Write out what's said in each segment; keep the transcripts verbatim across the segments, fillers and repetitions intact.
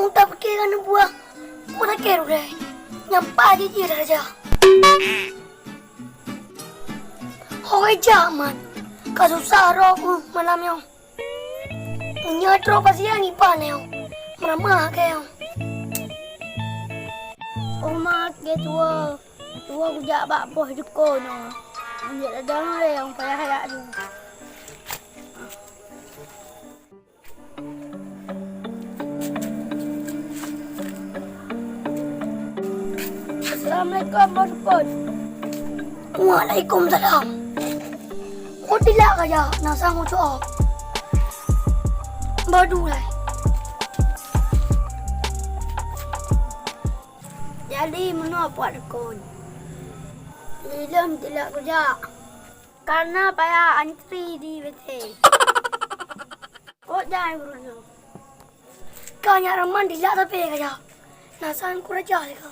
Tapike keu aneuk buah, peue sakét udée, nyang paih jih jih raja. Ho jak man, ka susah droe keuh malam nyoe. Meunyoe trok pasian iban nyoe, meuramah keu nyoe. Oma, keu tuwoe, tuwoe kujak bak boh dukon nyoe. Meunyoe ladang lé nyang payah jak tu. Assalamualaikum, Bos Dukon. Waalaikumsalam. Kok tilak ka jak, na sang ucok. Badu lai. Jadi, meunoe Pak Dukon. Lilon tilak kujak. Karena payah antri di W C. Kok jai buruh nyoe? Ka nyak raman dilak tapi ka jak. Na sang kuraja ka.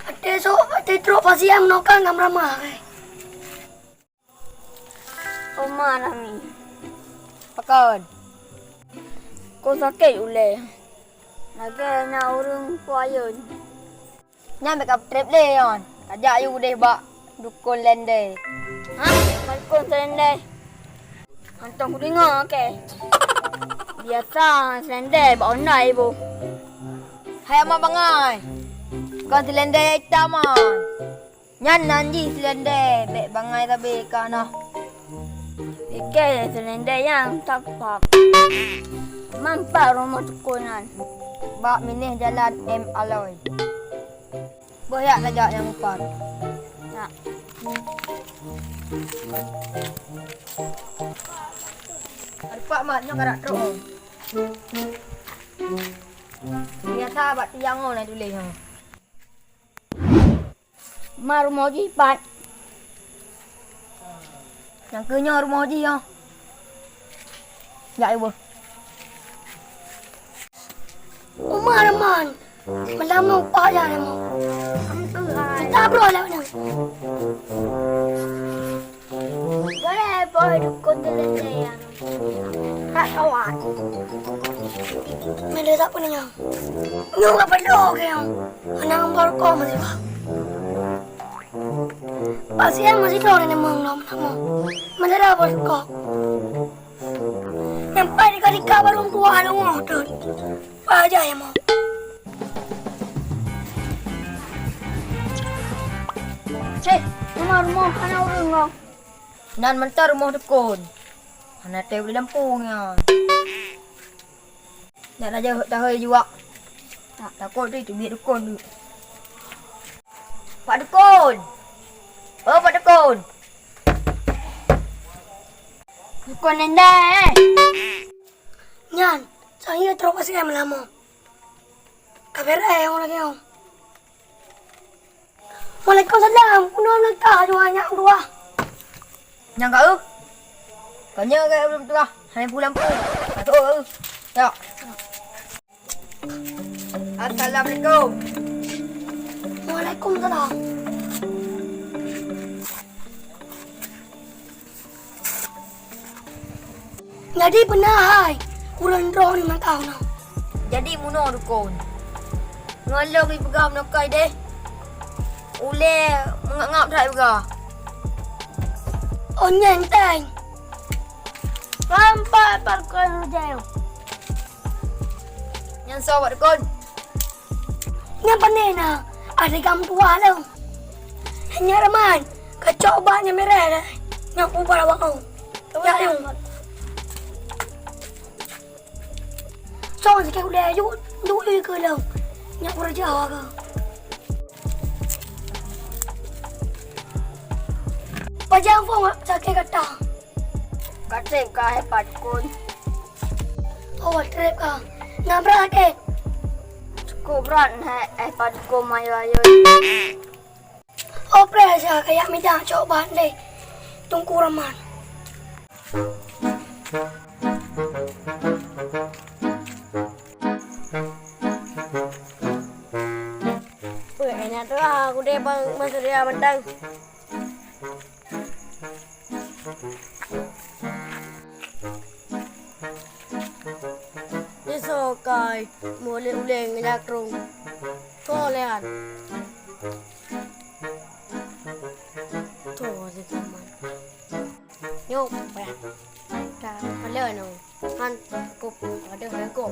Até sok, até trok pasian meunoe ka ngam ramah, eh. Oma Nami. Pakon? Ko sakét ulée. Lagée na ureuëng kuayôn. Nyan bèk ka peutrép lé nyan. Ka jak yue udeh bak dukon Lendé. Hah? Bak dukon Lendé? Mantong kudeungoe, oke. Biasa Lendé bak online boh. Hai amat bangai. Kon si Lendé nyang itam nyan. Nyan nan jih si Lendé, bèk bangai sabe ka noh. Pike si Lendé nyang tak pak. Mampak rumoh dukon nyan. Bak binéh jalan M Aloi. Boh yak tajak nyang upat. Yak. Aduh, Pak Mat, nyoe karak trok. Biasa bak tiang nyoe na tuléh nyoe. Ma rumoh jih pat. Nyang keu nyoe rumoh jih nyoe. Jak ibu. Uma Rahman, malam nyoe upah jak nyoe. Kita bro lah nyoe. Boleh boh dukon teuleueng. Hak awak. Mendek tak pernah. Nyoe ka perlu ke nyoe. Anak ngon barokok masih bah. Pasian masih dong nenek mong nom nama. Mendera barokok. Nyampai di kadika barong tua ada ngoh tu. Apa aja ya mau. Cek, rumah-rumah anak urang kau. Nan mantong rumoh dukon. Hana teuh bri lampôh nyan. Nyan aja tahôi juak. Tak takot deh teubiet dukon tu. Pak Dukon. Oh, Pak Dukon. Dukon nendai, eh. Nyan, saya trok pasai meulamoe. Kabar eh, orang lagi, oh. Waalaikumsalam. Kunoe neukah dua nyak dua. Nyang ka eu? Ka nyoe ka eu belum teugah. Hai pulang pu. Ka teueu eu. Ya. Assalamualaikum. Waalaikumsalam. Jadi beuna hai, ureueng droe nyoe mantong na. Jadi meunoe dukon. Ngon lôn jipeugah meunoe kai deh. Ulée meungab-ngab that jipeugah. Oh nyan tai. Rampai pakon rujai. Nyan soe Pak Dukon? Nyan pane na, ada gam tuah lom. Nyan Rahman, kacok bak nyan merah dah. Nyan ubah awak kau. Ya, ya. Cong sikit ulée aju, duek lé keu lôn. Nyak beureuja ka. Pajan phôn sakét gata. Ka trép ka hai Pak Dukon. Oh, trép ka. Na brat sakét? Cukup brat hai, hai Pak Dukon mayôi-ayôi. Oh, preh sa kajak midang cok ban lé Teungku Rahman. Weh, enak tu lah, aku deh bang masa dia mentang. Nyoe soe Kai, mulai-ulai ngeujak rung. Tho lé nyan. Tho lé gaman. Nyoe payah. Ka pala nyoe. Han kup ada hukum.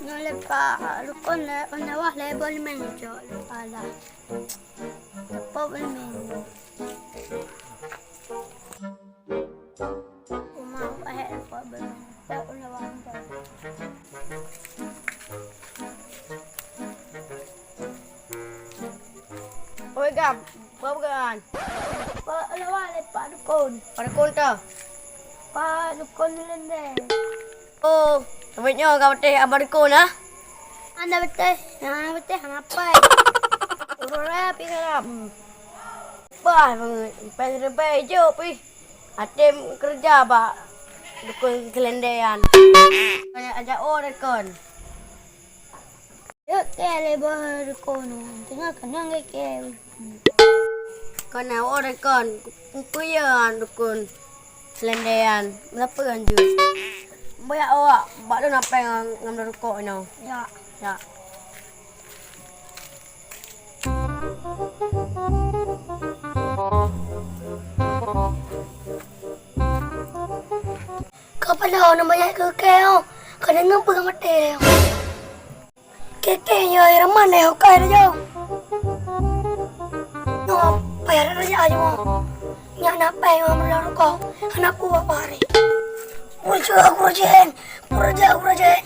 Nyoe lé Pak Dukon lé, nyoe lé beulimeng cok lé pala. Teupok beulimeng. Uma ahek dapat beulimeng. Tak pernah wang. Oi, Gam, apa peugah? Pak lawan lé Pak Dukon. Pak Dukon tah? Pak Dukon Lendeng. Oh, sampai nyoe ka beuteh Abang Dukon, ah? Hana beuteh, hana beuteh, hana pai. Uroe raya pi salam. Bah banget, pai seureubai jok pih. Até keureuja bak dukon keulendean. Ajak, ajak oh dukon. Yuk, keu lé boh dukon. Teungoh keunong keu keu. Kon na oh dukon. Kupeue dukon keulendean. Meusapa hanjeuet. Beuyak awak bak lôn apée ngon, ngon rukok inoe. Ya. Ya. Kepala orang banyak ke keo, kadang ngempeuk mati. Keke nyoe Irman lé ukai laju. Nyoe payah raja nyoe. Nyak na pèng nyoe meulakèe rukok, hana puwoe pari. Kurja, kurjeng, kurja, kurjeng.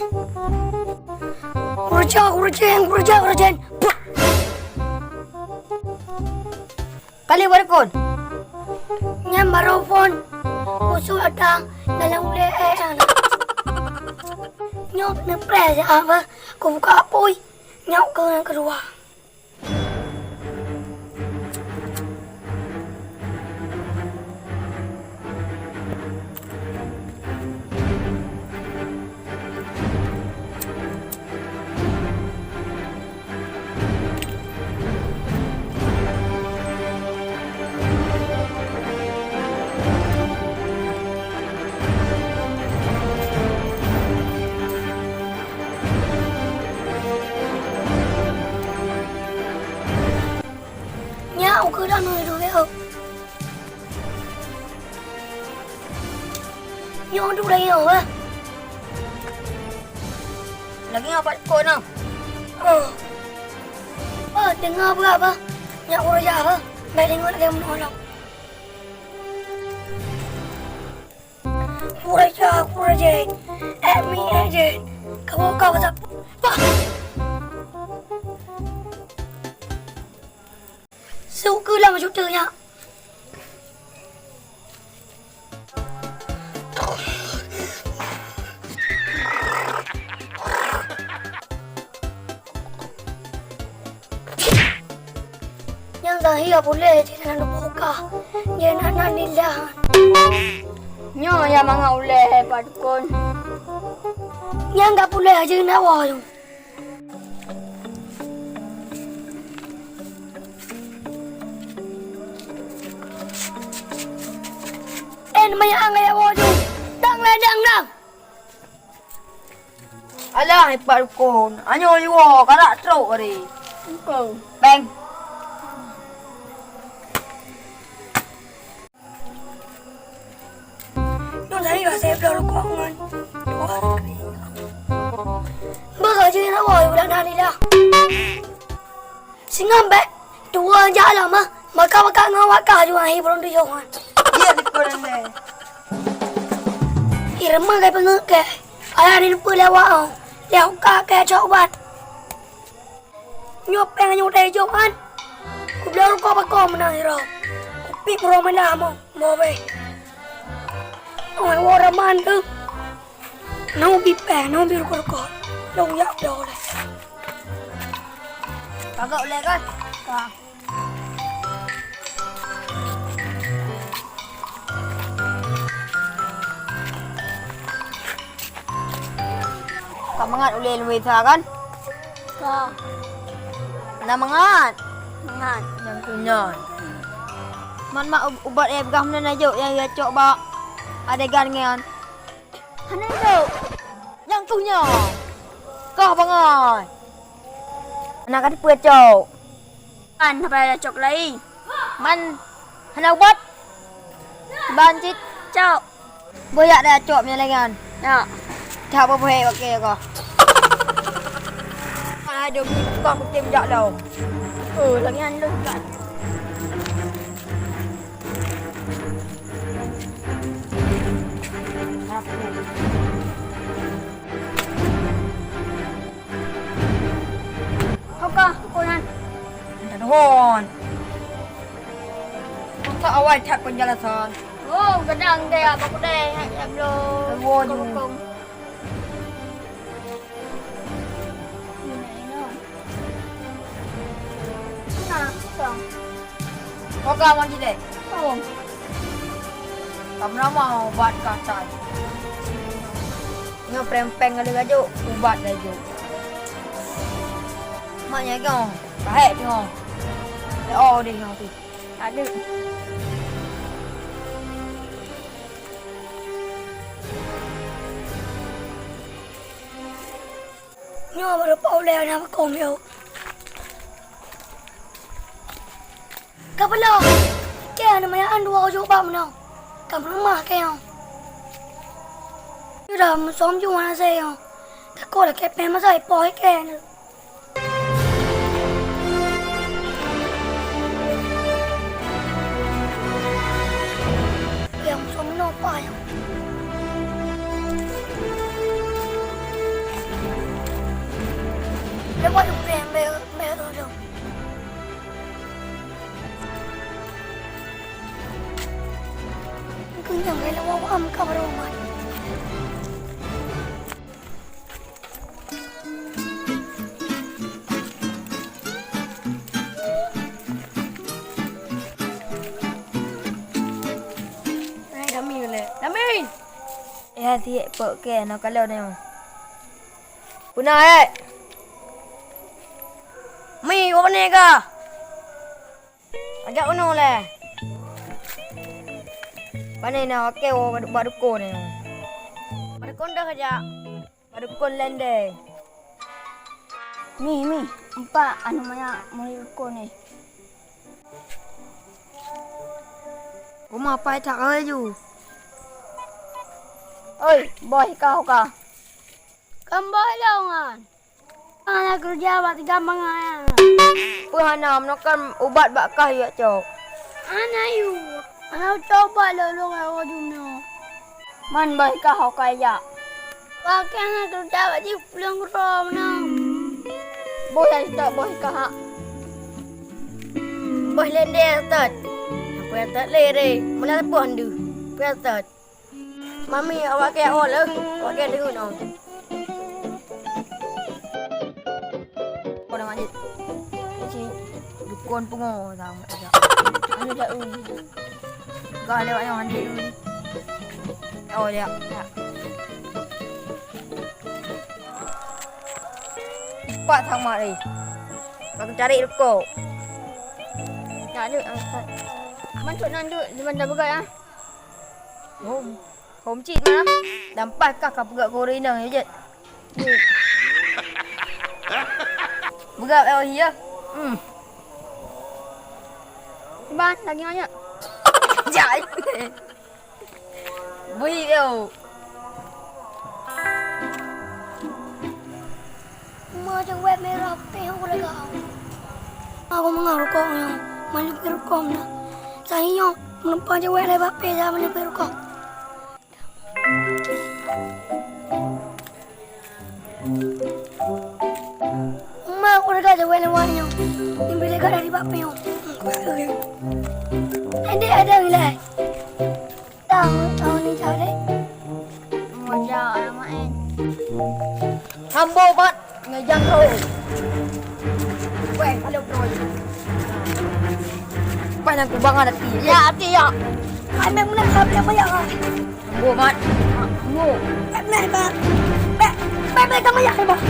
Kurja, kurjeng, kurja, kurjeng. Kali baru kon. Nyan baru phon. Musuh datang dalam ulèe nyan. Nyoe neupreh siapa? Kubuka apui. Nyoe keu nyang keudua. Nyak ukeue dah nui duek. Nyoe duek lagèe nyoe, eh. Lagèe nyoe pat kok nyoe. Oh. Oh, deungö peue haba? Nyak uroe jak haba? Bèk deungö lagèe meunoe lom. Uroe jak, uroe jén. Eh, mi, eh, jén. Kawoe ka pasal. Pah! Seukeue lam juta nyak. Nyang zahir puléh cit hana buka. Nyan anak Nila. Nyoe nyang mangat ulèe, Pak Dukon. Nyang ka puléh aja nak wah. Eh, banyak angai awak tu. Dang lah, dang, dang. Alah, ipat dukon. Anyoe iwoe, karak trok hari. Engkau. Bang. Nyoe tadi rasa bloe rukok ngon dua kali. Bah, jih nak wai budak nani dah. Singoh bèk dua jak lom ah. Maka-maka ngon awak kah juang hi burung tujoh ngon. Iya, di kurang deh. Irma kai pengeut keh. Ayah ni lupa lewat oh. Lewat ka keh cok ubat. Nyoe péng nyoe dai jok kan. Kubloe rukok bako meunan sidroe. Kupiep uroe meunan mo, mo weh. Oi, woe raman tu. Nyoe bi péng, nyoe bi rukok-rukok. Lôn jak bloe lé. Kagak ulèe kan? Ka. Ka mangat ulèe Luisa kan? Ka. Na mangat? Mangat. Nyang keunyan. Man mak ub-, ubat eh peugah meunan na jok nyang ya cok bak adegan nyan. Hana jok. Nyang keuh nyoe. Kah bangai. Hana ka teupeu cok. Kan haba cok lai. Man hana ubat. Ban cit cok. Boyak dah cok meunyo lagèe nyan. Ya. Tak apa-apa, hei, okey kah. Hai, demi tukang kutem jak dah. Oh, lagèe nyan lôn kan. Ho kah, peue nan? Minta nuwun. Masa awai that penjelasan. Oh, gadang deh, apa aku deh, yang belum. Nuwun. Kong, kong. Nah, kong. Oke, Wan Cidek. Oh. Kamu nama ubat kasai? Nyoe prempeng kali laju, ubat laju. Mak nyoe kong, kahek nyoe. Oh, deh nyoe tu. Aduh. Nyoe baru pau lé aneuk makôm yo. Ka peulom. Kèe aneuk manyang dua ujoe bak meunoe. Ka meuleumah kèe nyoe. Yue dah meusôm ju hana sé nyoe. Takot lakèe péng masa ipoh kèe nyoe. Nyang meusôm meunoe paih nyoe. Lewat u péng bèe, bèe lom. Keunjang lé lawang am ka baroe mat. Hai, Dami ulèe. Dami! Ya, siek pok ke, na kalau nyoe. Puna, eh? Mi, wo pane ka? Ajak unoe lé. Pane na wakèe wo bak dukon nyoe. Bak dukon dah ajak. Bak dukon lendeh. Mi, mi, empat anu maya muri dukon ni. Rumah pai tak kau ju. Oi, boh kau ka. Kan boh lo ngan. Hana keureuja bak tiga mangat. Peue hana, meunoe kan ubat bak kah jak cok. Hana yue. Hana cok ubat lôn lôn rot jumnoe. Man boh kah ho ka jak. Pakèe hana keureuja bak jih pulang keudroe meunoe. Boh jak cok boh kah hak. Boh lendeh tot. Aku nyang tot lé re. Meulah teupeu han deuh. Peue tot. Mami, awak kèe awak lé, awak kèe deungon awak. Kau dah manjat. Si dukon pungo tau. Anu dah ui. Kau lewat yang manjat ui. Oh, dia. Ya. Cepat sama ni. Aku cari lukok. Tak ada, tak. Masuk nan tu, di mana begai ah. Hom. Hom cit mah. Dampah kah ka peugah goreng inong ya, Jet. Peugah eh, oh iya. Hmm. Ban, lagi banyak. Jai. Bui yo. Ma jaweueb mirah pih u lagak. Aku meunga rukok nyoe, manyang pih rukok na. Sahi nyoe, meunumpa jaweueb lé bak pih, manyang pih rukok. Ma, aku rega jaweueb lewat nyoe. Nimbi lé dari bak pih nyoe. Adik ada nilai. Tahu, tahu ni cari. Moja orang main. Hambo mat ngejang kau. Weh, halo bro. Pas nang kubang ada ti. Ya, ti ya. Hai mek menang tapi apa ya? Hambo mat. Hambo. Mek mek mek. Mek mek mek sama ya, Bang.